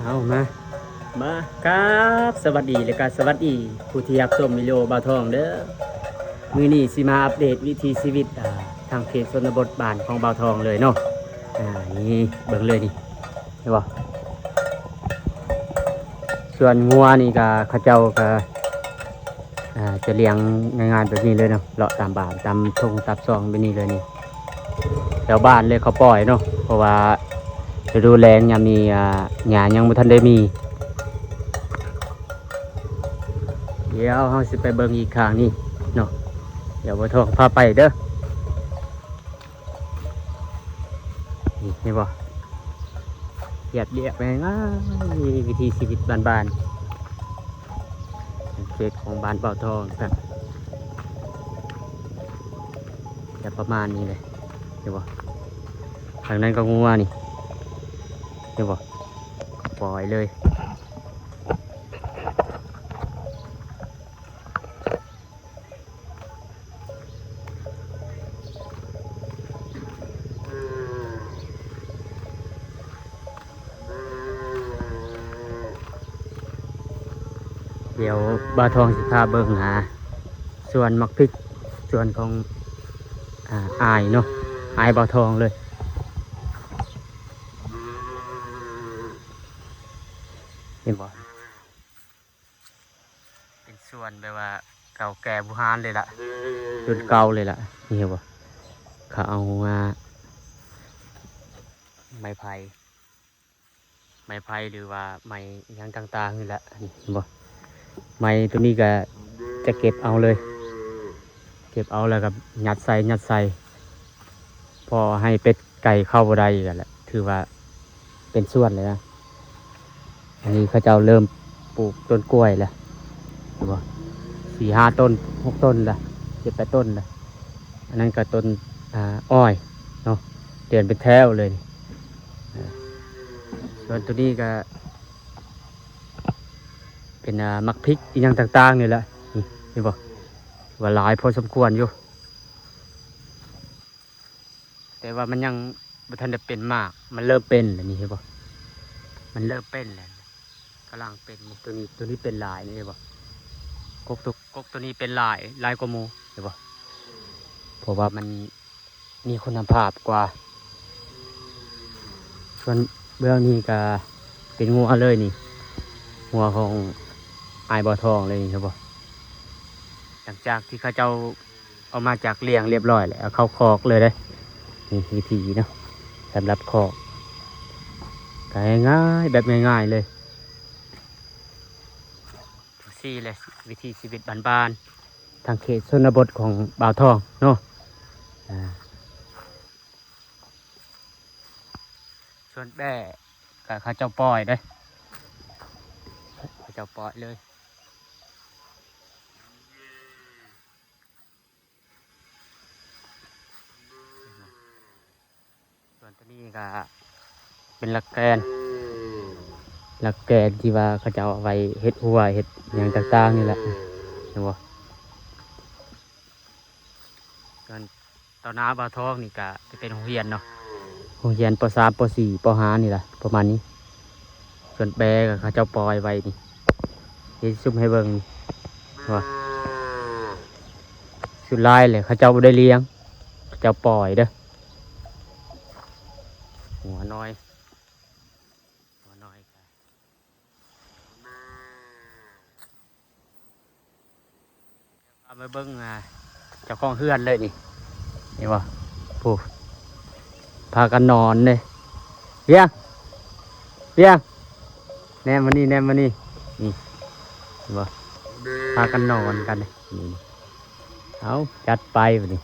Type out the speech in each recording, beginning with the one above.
ເອົາມາ ມາ ຄັບ ສະຫວັດດີ ແລະກະສະຫວັດດີຜູ້ທີ່ຮັບຊົມວິດີໂອບ່າວທອງເດີ. ມື້ນີ້ຊິມາອັບເດດວິຖີຊີວິດ ອ່າ ທາງເຂດຊົນນະບົດບ້ານຂອງບ່າວທອງເລີຍເນາະ. ອ່າ ນີ້ເບິ່ງເລີຍນີ້ ເຫັນບໍ່? ສ່ວນງົວນີ້ກະ ເຂົາເຈົ້າກະ ອ່າ ຈະລ້ຽງງ່າຍໆແບບນີ້ເລີຍເນາະ ເລາະຕາມບ້ານ ຕາມທົ່ງຕາມຊ່ອງແບບນີ້ເລີຍນີ້ ແຖວບ້ານເລີຍເຂົາປ່ອຍເນາະ ເພາະວ່າລະດູແລ້ງຍາມນີ້ ອ່າ ຫຍ້າຍັງບໍ່ທັນໄດ້ມີ. ດຽວເຮົາຊິໄປເບິ່ງອີກຂ້າງນີ້ເນາະ ດຽວບ່າວທອງພາໄປເດີ. ນີ້ເຫັນບໍ່? ລຽບໆ ງ່າຍໆ ວິຖີຊີວິດບ້ານໆ ເຂດຂອງບ້ານບ່າວທອງ ຈະປະມານນີ້ເລີຍ ເຫັນບໍ່? ທາງນັ້ນກໍງົວນີ້ ເຫັນບໍ່? ປ່ອຍເລີຍ. ດຽວບ່າວທອງຊິພາເບິ່ງຫາສວນໝາກພິກ ສວນຂອງ ອາ ອ້າຍເນາະ ອ້າຍບ່າວທອງເລີຍ. ເຫັນບໍ່? ເປັນສວນແບບວ່າເກົ່າແກ່ບູຮານເລີຍລະ ລຸ້ນເກົ່າເລີຍລະ. ນີ້ເຫັນບໍ່? ເຂົາເອົາ ອາ ໄມ້ໄຜ່ ໄມ້ໄຜ່ ຫຼືວ່າໄມ້ຫຍັງຕ່າງໆນີ້ລະ. ນີ້ເຫັນບໍ່? ໄມ້ໂຕນີ້ກະຈະເກັບເອົາເລີຍ ເກັບເອົາແລ້ວກໍຍັດໃສ່ ຍັດໃສ່ ພໍໃຫ້ເປັດໄກ່ເຂົ້າບໍ່ໄດ້ກັນແຫຼະ ຖືວ່າເປັນສວນເລີຍນະ. ອັນນີ້ເຂົາເຈົ້າເລີ່ມປູກຕົ້ນກ້ວຍແລ້ວ ເຫັນບໍ່? ສີ່ຫ້າຕົ້ນ ຫົກຕົ້ນລະ ເຈັດແປດຕົ້ນລະ. ອັນນັ້ນກໍຕົ້ນ ອາ ອ້ອຍເນາະ ລຽນເປັນແຖວເລີຍ. ອາ ສ່ວນໂຕນີ້ກໍເປັນ ອາ ໝາກພິກອີ່ຫຍັງຕ່າງໆນີ້ແຫຼະ. ນີ້ເຫັນບໍ່? ວ່າຫຼາຍພໍສົມຄວນຢູ່. ແຕ່ວ່າມັນຍັງບໍ່ທັນໄດ້ເປັນໝາກ ມັນເລີ່ມເປັນແລ້ວນີ້ ເຫັນບໍ່? ມັນເລີ່ມເປັນແລ້ວ ກຳລັງເປັນ. ໂຕນີ້ ໂຕນີ້ເປັນຫຼາຍນີ້ ເຫັນບໍ່? ກົກໂຕ ກົກໂຕນີ້ເປັນຫຼາຍ ຫຼາຍກວ່າໝູ່ ເຫັນບໍ່? ເພາະວ່າມັນມີຄຸນນະພາບກວ່າ. ສ່ວນເບື້ອງນີ້ກະເປັນງົວເລີຍນີ້ ງົວຂອງອ້າຍບ່າວທອງເລີຍນີ້ ເຫັນບໍ່? ຫຼັງຈາກທີ່ເຂົາເຈົ້າ ເອົາມາຈາກລ້ຽງລຽບຮ້ອຍແລ້ວ ເອົາເຂົ້າຄອກເລີຍເດ້. ນີ້ວິທີເນາະ ສຳລັບຄອກ ກໍງ່າຍໆ ແບບງ່າຍໆເລີຍ. ຈັ່ງຊີ້ແຫຼະ ວິຖີຊີວິດບ້ານໆ ທາງເຂດຊົນນະບົດຂອງບ່າວທອງເນາະ. ອາ ສ່ວນແບ້ກໍເຂົາເຈົ້າປ່ອຍເດ້ ເຂົາເຈົ້າປ່ອຍເລີຍ. ສ່ວນຕົວນີ້ກໍເປັນຫຼັກແກນ ຫຼັກແກນທີ່ວ່າເຂົາເຈົ້າເອົາໄວ້ເຮັດຮົ້ວເຮັດຫຍັງຕ່າງໆນີ້ແຫຼະ ເຫັນບໍ່? ສ່ວນຕໍ່ໜ້າບ່າວທອງນີ້ກໍຈະເປັນໂຮງຮຽນເນາະ ໂຮງຮຽນ ປໍສາມ ປໍສີ່ ປໍຫ້າ ນີ້ລະ ປະມານນີ້. ສ່ວນແບ້ກໍເຂົາເຈົ້າປ່ອຍໄວ້ນີ້ ເຮັດຊຸມໃຫ້ເບິ່ງວ່າ ສ່ວນຫຼາຍແຫຼະເຂົາເຈົ້າບໍ່ໄດ້ລ້ຽງ ເຂົາເຈົ້າປ່ອຍເດີ. ຫົວນ້ອຍ ຫົວນ້ອຍກະ ພາມາເບິ່ງ ອ່າ ເຈົ້າຂອງເຮືອນເລີຍນີ້ ເຫັນບໍ່? ຜູ້ ພາກັນນອນເດ້. ວຽງ ວຽງ ແນມມານີ້ ແນມມານີ້ ນີ້ ເຫັນບໍ່? ພາກັນນອນກັນເດ້ ນີ້ ເອົາ ຈັດໄປບາດນີ້.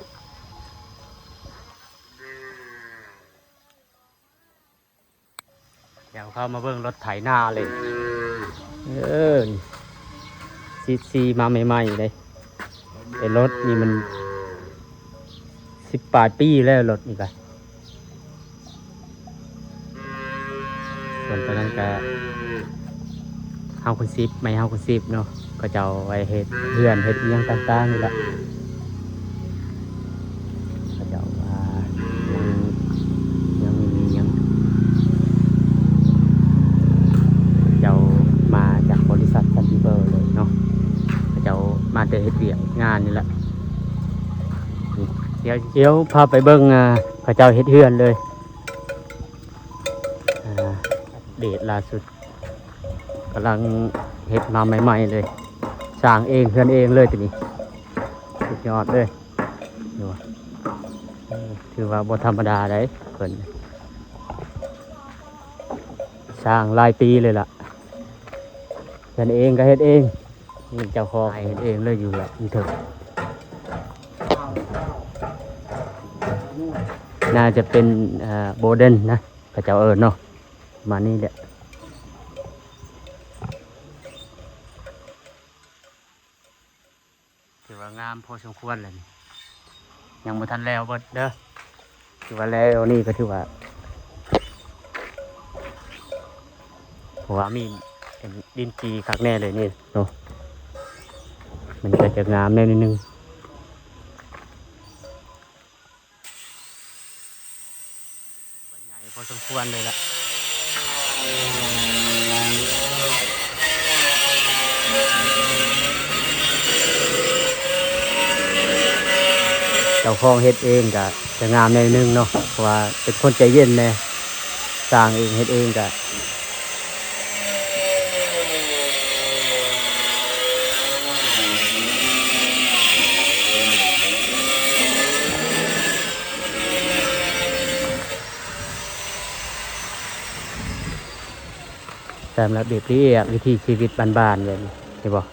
ດຽວເຂົ້າມາເບິ່ງລົດໄຖນາເລີຍ ເອີ ຊີດຊີມາໃໝ່ໆເດ້ ແຕ່ລົດນີ້ມັນສິບປາຍປີແລ້ວ ລົດນີ້ກະ ສ່ວນຕົວນັ້ນກະ ເຮົາຄູນສິບ ໄມ້ເຮົາຄູນສິບເນາະ ເຂົາເຈົ້າໄວ້ເຮັດເຮືອນເຮັດອີ່ຫຍັງຕ່າງໆນີ້ລະ ເຂົາເຈົ້າວ່າຍັງ ຍັ ດຽວພາໄປເບິ່ງ ອ່າ ເຂົາເຈົ້າເຮັດເຮືອນເລີຍ. ອ່າ ອັບເດດລ່າສຸດ ກຳລັງເຮັດມາໃໝ່ໆເລີຍ. ສ້າງເອງ ເຮືອນເອງເລີຍໂຕນີ້ ສຸດຍອດເລີຍ. ເອີ ຖືວ່າບໍ່ທຳມະດາໃດ໋ ເພິ່ນສ້າງຫຼາຍປີເລີຍລະ. ເຮັດເອງກໍເຮັດເອງ ນີ້ເຈົ້າຂອງເຮັດເອງເລີຍ ຢູ່ລະຢູ່ເທິງ. ໜ້າຈະເປັນ ເອີ ໂບເດັນນະ ເຂົາເຈົ້າເອີ້ນເນາະ ປະມານນີ້ແຫຼະ. ຖືວ່າງາມພໍສົມຄວນແຫຼະນີ້ ຍັງບໍ່ທັນແລ້ວເບິດເດີ. ຖືວ່າແລ້ວນີ້ກໍຖືວ່າ ເພາະວ່າມີດິນຈີ່ຄັກແນ່ເລີຍນີ້ເນາະ ມັນກໍຈະງາມແນ່ໜ້ອຍໜຶ່ງ. ໃຫຍ່ພໍສົມຄວນເລີຍລະ. ເຈົ້າຂອງເຮັດເອງກະຈະງາມແນ່ໜຶ່ງເນາະ ເພາະວ່າເປັນຄົນໃຈເຢັນແນ່ ສ້າງເອງເຮັດເອງກະ ຕາມລະບຽບລະອຽດ ວິຖີຊີວິດບ້ານໆ ແບບນີ້ ເຫັນບໍ່?